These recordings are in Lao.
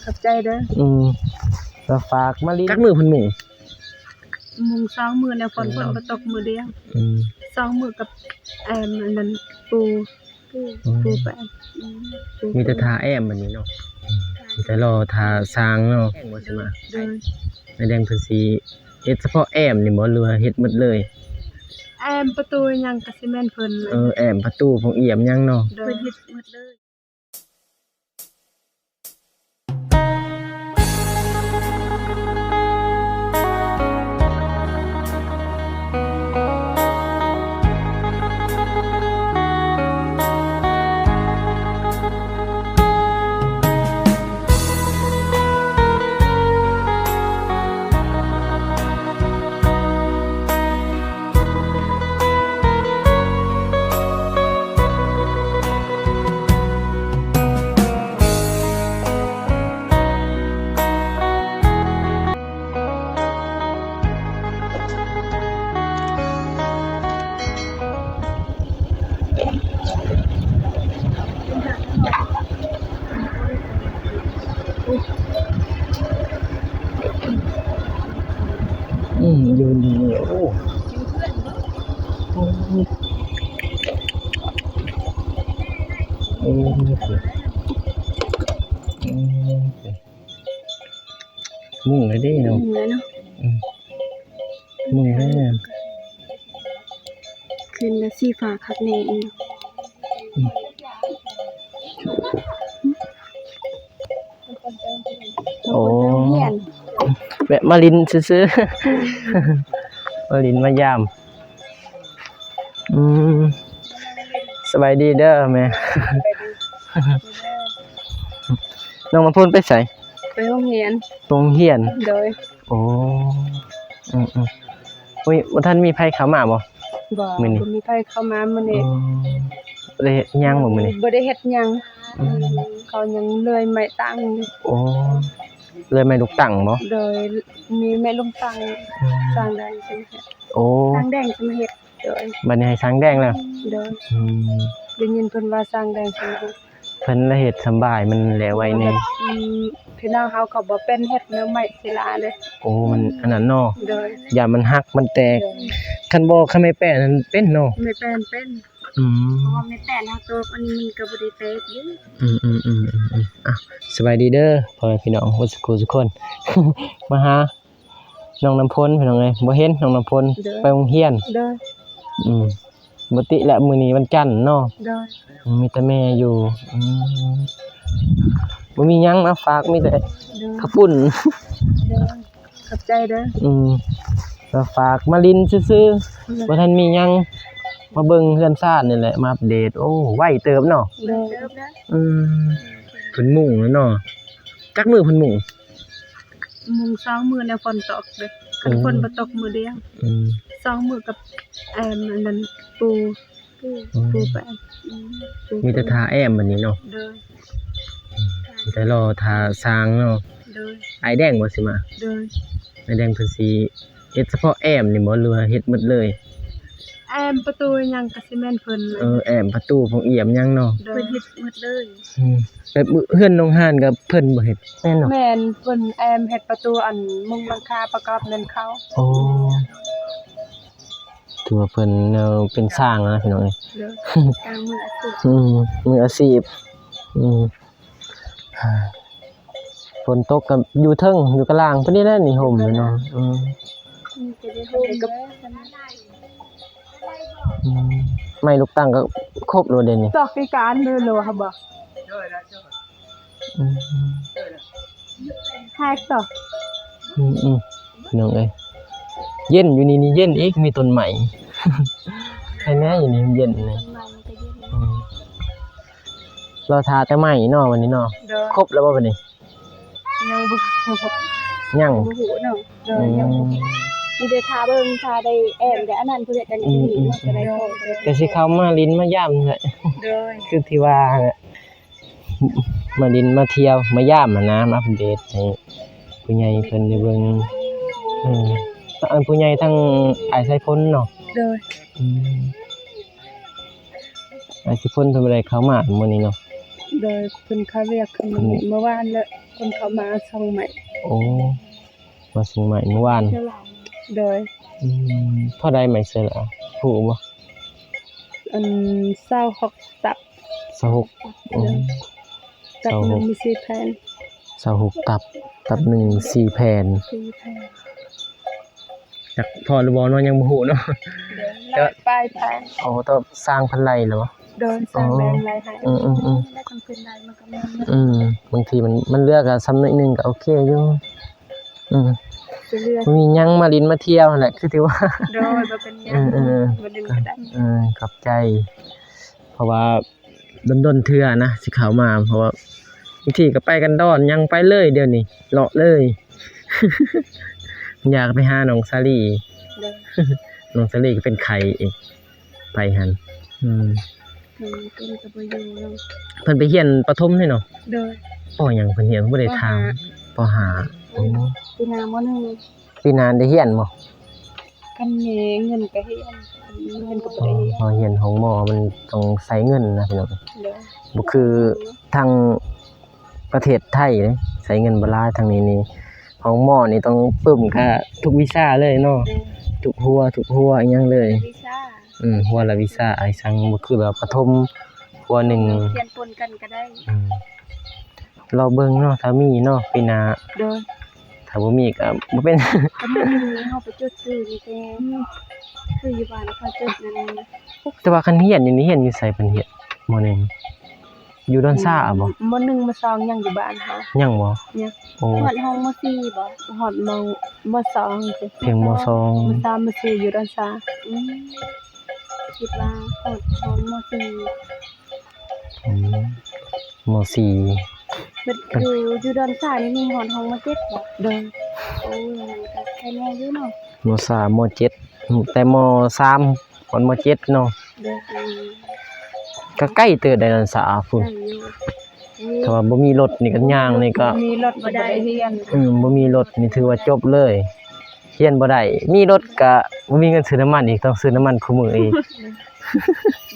ຂອບໃຈເດີ. ອືມ ລະຝາກມາຫຼິ້ນ. ຈັກມື້ເພິ່ນມຸງ? ມຸງສອງມື້ແລ້ວ ຝົນ ຝົນບໍ່ຕົກມື້ດຽວ. ອືມ ສອງມື້ກັບ ແອມ ອັນນັ້ນ ປູ ປູ ອືມ ປູໄປ. ອືມ ປູ ມີແຕ່ຖ້າແອມບັດນີ້ເນາະ. ອືມ ມີແຕ່ລໍຖ້າຊ່າງເນາະ ແອມບໍ່ຊິມາ. ໂດຍ ອ້າຍແດງເພິ່ນຊິເຮັດສະເພາະແອມນີ້ບໍ່ ຫຼືວ່າເຮັດໝົດເລີຍ? ແອມປະຕູຫຍັງກະຊິແມ່ນເພິ່ນ. ເອີ ແອມປະຕູ ໂພງອຽມຫຍັງເນາະ. ໂດຍ ເພິ່ນເຮັດໝົດເລີຍ. ອືມ ຢູ່ນີ້ ໂອ້ ໂອ້ ໂອ້ ອືມ ມຸງແລ້ວເດ້ເນາະ. ມຸງແລ້ວເນາະ. ອືມ ມຸງແລ້ວ. ຄືນລະສີຟ້າຄັກແນ່ອີກ. ອືມ ໂອ້ ແວະມາຫຼິ້ນຊື່ໆ ມາຫຼິ້ນມາຢາມ. ອືມ ສະບາຍດີເດີແມ່. ນ້ອງນ້ຳຝົນໄປໃສ? ໄປໂຮງຮຽນ. ໂຮງຮຽນ? ໂດຍ. ໂອ້ ອືມໆ ໂອ້ຍ ບໍ່ທັນມີໃຜເຂົ້າມາບໍ່? ບໍ່ ມື້ນີ້ບໍ່ມີໃຜເຂົ້າມາມື້ນີ້. ອືມ ບໍ່ໄດ້ເຮັດຫຍັງບໍ່ມື້ນີ້? ບໍ່ໄດ້ເຮັດຫຍັງ. ອືມ ເຂົາຍັງເລື່ອຍໄມ້ຕັ່ງຢູ່. ໂອ້ ເລື່ອຍໄມ້ລູກຕັ່ງບໍ່? ໂດຍ ມີໄມ້ລູກຕັ່ງ. ອືມ ສ້າງແດງ ໂອ້ ຊ່າງແດງຊິມາເຮັດ. ໂດຍ ບັດນີ້ໃຫ້ຊ່າງແດງແລ້ວ. ໂດຍ. ອືມ ໄດ້ຍິນເພິ່ນວ່າຊ່າງແດງຊິມາເຮັດ. ເພິ່ນລະເຮັດສຳບາຍ ມັນແລ້ວໄວແນ່. ອືມ ພີ່ນ້ອງເຮົາກໍບໍ່ເປັນເຮັດແນວໄມ້ສິລາເດ້. ໂອ້ ມັນອັນນັ້ນເນາະ. ໂດຍ ຢ້ານມັນຫັກມັນແຕກ. ໂດຍ ຄັນບໍ່ ຄັນໄມ້ແປ້ນນັ້ນເປັນເນາະ. ໄມ້ແປ້ນເປັນ. ອືມ ເພາະວ່າໄມ້ແປ້ນເຮົາຕົກ ອັນນີ້ມັນກໍບໍ່ໄດ້ແຕກເດ້. ອືມໆ ອ່ະ ສະບາຍດີເດີພໍ່ແມ່ພີ່ນ້ອງເບິດສູ່ຜູ້ສູ່ຄົນ. ມາຫາ ນ້ອງນ້ຳຝົນພີ່ນ້ອງເອີຍ ບໍ່ເຫັນນ້ອງນ້ຳຝົນ. ໂດຍ ໄປໂຮງຮຽນ. ໂດຍ. ອືມ ປົກກະຕິແຫຼະ ມື້ນີ້ວັນຈັນເນາະ. ໂດຍ. ອືມ ມີແຕ່ແມ່ຢູ່. ອືມ ບໍ່ມີຫຍັງມາຝາກ ມີແຕ່ ໂດຍ ເຂົ້າປຸ້ນ. ໂດຍ ຂອບໃຈເດີ. ອືມ ມາຝາກມາຫຼິ້ນຊື່ໆ. ໂດຍ. ບໍ່ທັນມີຫຍັງ ມາເບິ່ງເຮືອນຊານນີ້ແຫຼະ ມາອັບເດດ. ໂອ້ ໄວເຕີບເນາະ. ໂດຍ. ອືມ ເພິ່ນມຸງແລ້ວເນາະ. ຈັກມື້ເພິ່ນມຸງ? ມຸງສອງມື້ແລ້ວຝົນຕົກເດ້. ຄັນ ເອີ ຝົນບໍ່ຕົກມື້ດຽວ. ອືມ ສອງມື້ກັບແອມ ອັນນັ້ນ ປູ ປູ ອືມ ປູໄປ. ອືມ ປູ ມີແຕ່ຖ້າແອມບັດນີ້ເນາະ. ໂດຍ. ອືມ ມີແຕ່ລໍຖ້າຊ່າງເນາະ. ໂດຍ. ອ້າຍແດງບໍ່ຊິມາ? ໂດຍ. ອ້າຍແດງເພິ່ນຊິເຮັດສະເພາະແອມນີ້ບໍ່ ຫຼືວ່າເຮັດໝົດເລີຍ? ແອມປະຕູຫຍັງກະຊິແມ່ນເພິ່ນ. ເອີ ແອມປະຕູ ໂພງອຽມຫຍັງເນາະ. ໂດຍ. ເພິ່ນເຮັດໝົດເລີຍ. ອືມ ແບບເຮືອນໂຮງຮຽນກໍເພິ່ນບໍ່ເຮັດແມ່ນເນາະ? ແມ່ນ ເພິ່ນແອມເຮັດປະຕູ ອັນ ມຸງຫຼັງຄາປະກອບແມ່ນເຂົາ. ໂອ້ ຖືວ່າເພິ່ນເປັນຊ່າງນະພີ່ນ້ອງເອີຍ. ໂດຍ. ຊ່າງມືອາຊີບ. ອືມ ມືອາຊີບ. ອືມ ຝົນຕົກກໍຢູ່ເທິງ ຢູ່ກະລ່າງພຸ້ນນີ້ແຫຼະ ນີ້ຮົ່ມເນາະ. ອືມ ອືມ ໄມ້ລູກຕັ່ງກໍຄົບແລ້ວເດ້ນີ້. ຕອກພິການເລີຍເນາະ ບໍ່? ອືມ ແຮກຕໍ່. ອືມໆ ພີ່ນ້ອງເອີຍ ເຢັນຢູ່ນີ້ ນີ້ເຢັນອີກ ມີຕົ້ນໄມ້. ໃຄແນ່ຢູ່ນີ້ເຢັນນີ້. ອືມ ລໍຖ້າແຕ່ໄມ້ເນາະ ວັນນີ້ເນາະ. ໂດຍ. ຄົບແລ້ວບໍ່ບັດນີ້? ຍັງບໍ່ ຍັງ ບໍ່ຮູ້ເນາະ. ໂດຍ. ອືມ ຍັງບໍ່ຮູ້ ມີແຕ່ຖ້າເບິ່ງ ຖ້າໄດ້ແອມ ໄດ້ອັນນັ້ນ ຜູ້ໃດກໍ ອືມ ນີ້ ອືມ ກໍໄດ້ ອືມ ກໍໄດ້ ກໍຊິເຂົ້າມາຫຼິ້ນມາຢາມແຫຼະ. ໂດຍ. ຄືທີ່ວ່າແຫຼະ ມາຫຼິ້ນມາທ່ຽວມາຢາມຫັ້ນນະ ມາອັບເດດໃຫ້ຜູ້ໃຫຍ່ເພິ່ນໄດ້ເບິ່ງ. ເອີ ອັນຜູ້ໃຫຍ່ທາງອ້າຍສາຍຝົນເນາະ. ໂດຍ. ອືມ ອ້າຍສາຍຝົນເພິ່ນບໍ່ໄດ້ເຂົ້າມາມື້ນີ້ເນາະ. ໂດຍ ເພິ່ນເຂົ້າວຽກ ເພິ່ນເຂົ້າມື້ວານ ແລ້ວເພິ່ນເຂົ້າມາສົ່ງໄມ້. ໂອ້ ມາສົ່ງໄມ້ມື້ວານ. ໂດຍ. ອືມ ເທົ່າໃດໄມ້ເສືອລາ ຮູ້ບໍ່? ອັນ ຊາວຫົກຕັບ. ຊາວຫົກ. ອືມ ຕັບໜຶ່ງມີສີ່ແຜ່ນ. ຊາວຫົກຕັບ ຕັບໜຶ່ງສີ່ແຜ່ນ. ສີ່ແຜ່ນ. ຈັກພໍຫຼືບໍ່ເນາະ ຍັງບໍ່ຮູ້ເນາະ. ໂດຍ ແຕ່ວ່າ ຫຼາຍປາຍແຜ່ນ. ໂອ້ ແຕ່ວ່າຊ່າງເພິ່ນໄລ່ແລ້ວບໍ່? ໂດຍ ຊ່າງແບ່ງໄລ່ໃຫ້. ອືມໆໆ ແລ້ວຄັນເພິ່ນໄດ້ມັນກໍແມ່ນເນາະ. ອືມ ບາງທີມັນ ມັນເຫຼືອກໍສ່ຳໜ້ອຍໜຶ່ງກໍໂອເຄຢູ່. ອືມ ຊິເຫຼືອ ມີຫຍັງມາຫຼິ້ນມາທ່ຽວຫັ້ນແຫຼະ ຄືຖືວ່າ. ໂດຍ ບໍ່ເປັນຫຍັງ. ເອີໆໆ ມາຫຼິ້ນກໍໄດ້. ເອີ ຂອບໃຈ ເພາະວ່າ ດົນໆເທື່ອນະ ຊິເຂົ້າມາ ເພາະວ່າບາງທີກໍໄປກັນດອນ ຍັງໄປເລີຍ ດຽວນີ້ເລາະເລີຍ. ຢາກໄປຫານ້ອງສາລີ. ໂດຍ. ນ້ອງສາລີກໍເປັນໄຂ້ອີກ ໄປຫັ້ນ. ອືມ ເພິ່ນກໍບໍ່ຢູ່ແລ້ວ. ເພິ່ນໄປຮຽນປະຖົມນີ້ເນາະ? ໂດຍ. ປໍຫຍັງເພິ່ນຮຽນ? ບໍ່ໄດ້ຖາມ. ປໍຫ້າ. ປໍຫ້າ. ໂອ້ ປີໜ້າ ມໍໜຶ່ງ. ປີໜ້າໄດ້ຮຽນບໍ່? ຄັນມີເງິນກໍຮຽນ ເງິນກໍບໍ່ໄດ້ຮຽນ. ອໍ ຮຽນໂຮງໝໍມັນຕ້ອງໃຊ້ເງິນນະພີ່ນ້ອງ. ໂດຍ. ບໍ່ຄືທາງປະເທດໄທເດ້ ໃຊ້ເງິນບໍ່ຫຼາຍ. ທາງນີ້ນີ້ ໂຮງໝໍນີ້ຕ້ອງປຶ້ມກະທຸກວິຊາເລີຍເນາະ. ແມ່ນ. ທຸກຫົວ ທຸກຫົວອີ່ຫຍັງເລີຍ. ວິຊາ. ອືມ ຫົວລະວິຊາ. ອ້າຍສັງ ບໍ່ຄືແບບປະຖົມ ຫົວໜຶ່ງ ຮຽນປົນກັນກໍໄດ້. ອືມ ລໍເບິ່ງເນາະ ຖ້າມີເນາະ ປີໜ້າ. ໂດຍ. ຖ້າບໍ່ມີກໍບໍ່ເປັນ. ກໍມື້ໜຶ່ງນີ້ເຮົາໄປຈົດຊື່ນີ້ແຕ່ ອືມ ຄືຢູ່ບ້ານເຂົາຈົດນັ້ນ. ແຕ່ວ່າຄັນຮຽນຢູ່ນີ້ ຮຽນຢູ່ໃສເພິ່ນຮຽນ ມໍໜຶ່ງ? ຢູ່ດອນຊາບໍ? ມໍໜຶ່ງ ມໍສອງຍັງຢູ່ບ້ານເຮົາ. ຍັງບໍ? ຍັງ. ໂອ້ ຮອດຫ້ອງມໍສີ່ບໍ? ຮອດມໍ ມໍສອງ. ພຽງມໍສອງ ມໍສາມ ມໍສີ່ຢູ່ດອນຊາ. ອືມ ຄິດວ່າຮອດຫ້ອງມໍສີ່. ອືມ ມໍສີ່ ເພິ່ນຢູ່ ຢູ່ດອນຊານີ້ມີຮອດຫ້ອງມໍເຈັດບໍ? ໂດຍ. ໂອ້ຍ ມັນກໍໄຄແນ່ຢູ່ເນາະ ມໍສາມ ມໍເຈັດ. ແຕ່ມໍສາມຮອດມໍເຈັດເນາະ. ໂດຍ. ອືມ ກໍໄກເຕີບໄດ໋ ດອນຊາພຸ້ນ. ໄກຢູ່. ຖ້າວ່າບໍ່ມີລົດນີ້ກໍຍ່າງນີ້ກໍ ມີລົດກໍບໍ່ໄດ້ຮຽນ. ອືມ ບໍ່ມີລົດນີ້ຖືວ່າຈົບເລີຍ ຮຽນບໍ່ໄດ້. ມີລົດກໍບໍ່ມີເງິນຊື້ນ້ຳມັນອີກ ຕ້ອງຊື້ນ້ຳມັນຄູ່ມື້ອີກ.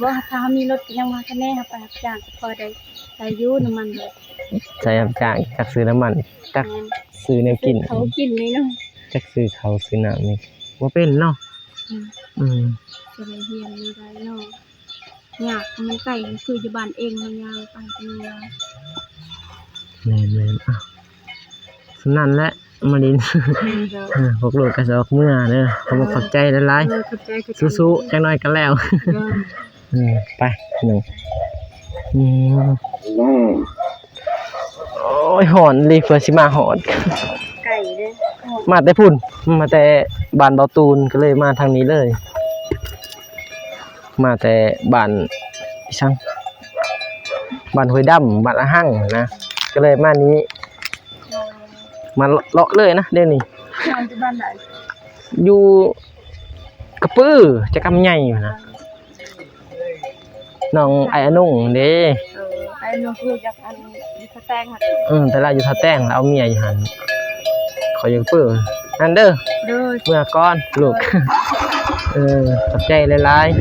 ບໍ່ ຖ້າເຮົາມີລົດກໍຍັງວ່າ ຄັນແນ່ເຮົາໄປຮັບຈ້າງກໍພໍໄດ້ໃຊ້ຢູ່ນ້ຳມັນລົດ. ໃຊ້ຮັບຈ້າງ ຈັກຊື້ນ້ຳມັນ ຈັກ ແມ່ນ ຊື້ແນວກິນ ຊື້ເຂົ້າກິນນີ້ເນາະ ຈັກຊື້ເຂົ້າຊື້ນ້ຳນີ້ ບໍ່ເປັນເນາະ. ອືມ ອືມ ຊິໄດ້ຮຽນແນວໃດເນາະ. ຍາກ ມັນໄກ ຄືຢູ່ບ້ານເອງ ເຮົາຍ່າງໄປກໍຍັງວ່າ. ແມ່ນໆ ເອົ້າ ສ່ຳນັ້ນແຫຼະ ມາຫຼິ້ນ. ແມ່ນເຈົ້າ. ເອີ ພວກລູກກໍຊິອອກເມືອເດີ. ຂອບ ເອີ ຂອບໃຈຫຼາຍໆ. ເອີ ຂອບໃຈຄືກັນ. ສູ້ໆ ຈັກໜ້ອຍກໍແລ້ວ. ເອີ ເອີ ໄປພີ່ນ້ອງ. ອືມ ໂອ້ຍ ຮ້ອນອີ່ຫຼີ ເພື່ອຊິມາຮອດ ໄກເດ້ ມາແຕ່ພຸ້ນ ມາແຕ່ບ້ານເບົາຕູນ ກໍເລີຍມາທາງນີ້ເລີຍ. ມາແຕ່ບ້ານ ອີ່ສັງ ບ້ານຫ້ວຍດຳ ບ້ານອາຫັງນະ ກໍເລີຍມານີ້ ມາເລາະເລີຍນະ ດຽວນີ້. ຢູ່ບ້ານໃດ? ຢູ່ກະປື ຈະກຳໃຫຍ່ນະ. ນ້ອງອ້າຍອານົງເດ້. ເອີ ອ້າຍອານົງຮູ້ຈັກອັນຢູ່ທ່າແຕງຫັ້ນ. ອືມ ແຕ່ລາວຢູ່ທ່າແຕງ ລາວເອົາເມຍຢູ່ຫັ້ນ. ຂ້ອຍຢູ່ກະປື ນັ້ນເດີ. ໂດຍ. ເມືອກ່ອນລູກ. ເອີ ຂອບໃຈຫຼາຍໆ.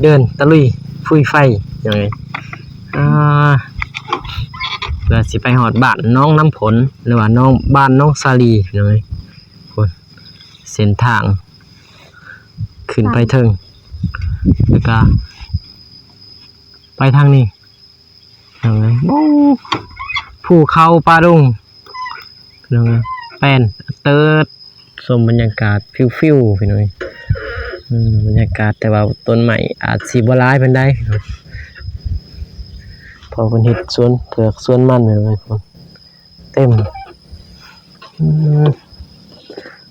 ເດີນຕະລຸຍຟຸຍໄຟ ພີ່ນ້ອງເອີຍ. ອ່າ ເພື່ອຊິໄປຮອດບ້ານໜອງນ້ຳຝົນ ຫຼືວ່າໜອງ ບ້ານໜອງສາລີ ພີ່ນ້ອງເອີຍ. ພຸ້ນ ເສັ້ນທາງຂຶ້ນໄປເທິງ ແລ້ວກະໄປທາງນີ້ ພີ່ນ້ອງເອີຍ. ໂອ້ ພູເຂົາປ່າດົງ ພີ່ນ້ອງເອີຍ ແປນເຕີດ. ຊົມບັນຍາກາດຟິວໆ ພີ່ນ້ອງເອີຍ. ອືມ ບັນຍາກາດ ແຕ່ວ່າຕົ້ນໄມ້ອາດຊິບໍ່ຫຼາຍປານໃດ ເພາະເພິ່ນເຮັດສວນເຜືອກສວນມັນ ພີ່ນ້ອງເອີຍ ເຕັມ. ອືມ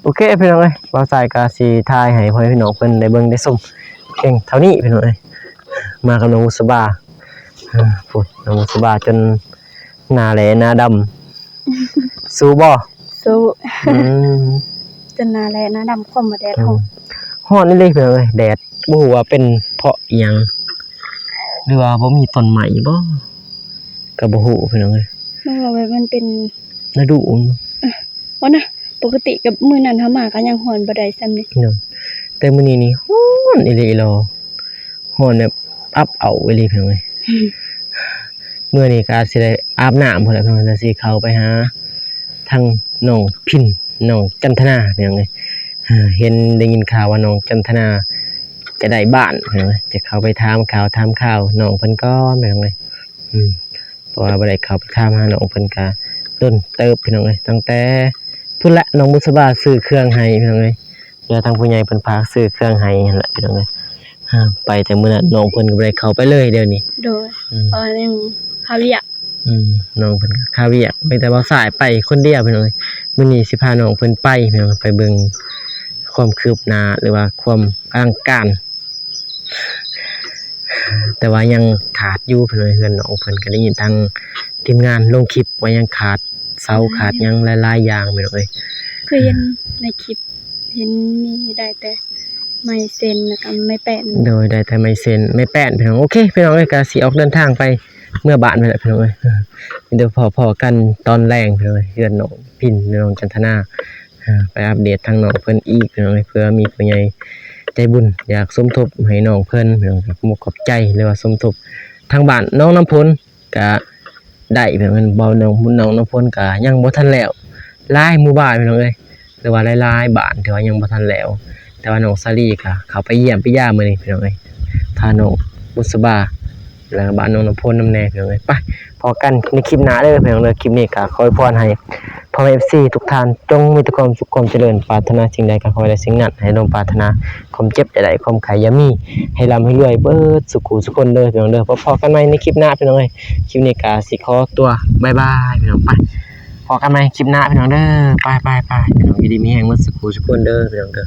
ໂອເຄ ພີ່ນ້ອງເອີຍ ບ່າວສາຍກະຊິຖ່າຍໃຫ້ພໍ່ແມ່ພີ່ນ້ອງເພິ່ນໄດ້ເບິ່ງໄດ້ຊົມພຽງເທົ່ານີ້ ພີ່ນ້ອງເອີຍ. ມາກັບນ້ອງບຸດສະບາ ເອີ ພຸ້ນ ນ້ອງບຸດສະບາຈົນໜ້າແຫຼ້ໜ້າດຳ ສູ້ບໍ່? ສູ້. ອືມ ຈົນໜ້າແຫຼ້ໜ້າດຳ ຄວາມວ່າແດດ ອືມ ຮ້ອນ ຮ້ອນອີ່ຫຼີ ພີ່ນ້ອງເອີຍ ແດດ ບໍ່ຮູ້ວ່າເປັນເພາະອີ່ຫຍັງ ຫຼືວ່າບໍ່ມີຕົ້ນໄມ້ບໍ່ ກໍບໍ່ຮູ້ ພີ່ນ້ອງເອີຍ. ມັນວ່າແບບມັນເປັນລະດູ ເອີ ບໍ່ນະ ປົກກະຕິກັບມື້ນັ້ນເຮົາມາກໍຍັງຮ້ອນບໍ່ໄດ້ສ່ຳນີ້ ໂດຍ ແຕ່ມື້ນີ້ນີ້ຮ້ອນອີ່ຫຼີອີ່ຫຼໍ ຮ້ອນແບບອັບເອົາອີ່ຫຼີ ພີ່ນ້ອງເອີຍ. ອືມ ເມື່ອນີ້ກໍອາດຊິໄດ້ອາບນ້ຳພຸ້ນແຫຼະ ພີ່ນ້ອງ ແຕ່ຊິເຂົ້າໄປຫາທາງນ້ອງພິນ ນ້ອງຈັນທະນາ ພີ່ນ້ອງເອີຍ. ເຫັນໄດ້ຍິນຂ່າວວ່ານ້ອງຈັນທະນາຈະໄດ້ບ້ານ ພີ່ນ້ອງເອີຍ ຈະເຂົ້າໄປຖາມຂ່າວຖາມຄາວນ້ອງເພິ່ນກ່ອນ ພີ່ນ້ອງເອີຍ. ອືມ ເພາະວ່າບໍ່ໄດ້ເຂົ້າໄປຖາມຫານ້ອງເພິ່ນກະດົນເຕີບ ພີ່ນ້ອງເອີຍ ຕັ້ງແຕ່ພຸ້ນແຫຼະ ນ້ອງບຸດສະບາຊື້ເຄື່ອງໃຫ້ ພີ່ນ້ອງເອີຍ ແລ້ວທາງຜູ້ໃຫຍ່ເພິ່ນຝາກຊື້ເຄື່ອງໃຫ້ຫັ້ນແຫຼະ ພີ່ນ້ອງເອີຍ. ອ່າ ໄປແຕ່ມື້ນັ້ນ ນ້ອງເພິ່ນກໍບໍ່ໄດ້ເຂົ້າໄປເລີຍ ດຽວນີ້ ໂດຍ ອືມ ເພາະວ່າຍັງຄາວຽກ ອືມ ນ້ອງເພິ່ນກໍຄາວຽກ ມີແຕ່ບ່າວສາຍໄປຄົນດຽວ ພີ່ນ້ອງເອີຍ. ມື້ນີ້ຊິພານ້ອງເພິ່ນໄປ ພີ່ນ້ອງ ໄປເບິ່ງຄວາມຄືບໜ້າ ຫຼືວ່າຄວາມອະລັງການ ແຕ່ວ່າຍັງຂາດຢູ່ ເພິ່ນວ່າເຮືອນນ້ອງເພິ່ນ ກໍໄດ້ຍິນທາງທີມງານລົງຄລິບວ່າຍັງຂາດເສົາ ຂາດຫຍັງຫຼາຍໆຢ່າງ ພີ່ນ້ອງເອີຍ. ຄືເຫັນໃນຄລິບ ເຫັນມີໄດ້ແຕ່ໄມ້ເຊັນ ແລ້ວກໍໄມ້ແປ້ນ ໂດຍ ໄດ້ແຕ່ໄມ້ເຊັນ ໄມ້ແປ້ນ ພີ່ນ້ອງ. ໂອເຄ ພີ່ນ້ອງເອີຍ ກໍຊິອອກເດີນທາງໄປເມືອບ້ານແລ້ວ ພີ່ນ້ອງເອີຍ. ເດີ ພໍ້ກັນຕອນແລງ ພີ່ນ້ອງເອີຍ ເຮືອນນ້ອງພິນ ນ້ອງຈັນທະນາ. ອ່າ ໄປອັບເດດທາງນ້ອງເພິ່ນອີກ ພີ່ນ້ອງເອີຍ ເພື່ອມີຜູ້ໃຫຍ່ໃຈບຸນຢາກສົມທົບໃຫ້ນ້ອງເພິ່ນ ພີ່ນ້ອງ ກໍຂໍຂອບໃຈ ຫຼືວ່າສົມທົບທາງບ້ານໜອງນ້ຳຝົນກະໄດ້ ພີ່ນ້ອງເອີຍ. ເວົ້ານ້ອງ ນ້ອງນ້ຳຝົນກະຍັງບໍ່ທັນແລ້ວ ຫຼາຍໝູ່ບ້ານ ພີ່ນ້ອງເອີຍ ຫຼືວ່າຫຼາຍໆບ້ານທີ່ວ່າຍັງບໍ່ທັນແລ້ວ ແຕ່ວ່ານ້ອງສາລີກະເຂົ້າໄປຢ້ຽມໄປຢາມມື້ນີ້ ພີ່ນ້ອງເອີຍ ພານ້ອງບຸດສະບາ ແລ້ວກະບ້ານນ້ອງນ້ຳຝົນນຳແດ່ ພີ່ນ້ອງເອີຍ. ໄປ ພໍ້ກັນໃນຄລິບໜ້າເດີ ພີ່ນ້ອງເດີ. ຄລິບນີ້ກໍຂໍອວຍພອນໃຫ້ພໍ່ແມ່ເອັຟຊີທຸກທ່ານ ຈົ່ງມີແຕ່ຄວາມສຸກຄວາມຈະເລີນ ປາດຖະໜາສິ່ງໃດກໍຂໍໃຫ້ໄດ້ສິ່ງນັ້ນ ໃຫ້ລົມປາດຖະໜາ ຄວາມເຈັບຢ່າໄດ້ ຄວາມໄຂ້ຢ່າມີ ໃຫ້ລ່ຳໃຫ້ລວຍເບິດສູ່ຄູ່ສູ່ຄົນເດີ ພີ່ນ້ອງເດີ. ພໍ້ກັນໃໝ່ໃນຄລິບໜ້າ ພີ່ນ້ອງເອີຍ. ຄລິບນີ້ກໍຊິຂໍຕົວບາຍບາຍ ພີ່ນ້ອງ. ໄປ ພໍ້ກັນໃໝ່ຄລິບໜ້າ ພີ່ນ້ອງເດີ. ໄປໆໆ ພີ່ນ້ອງ ຢູ່ດີມີແຮງເບິດສູ່ຄູ່ສູ່ຄົນເດີ ພີ່ນ້ອງເດີ.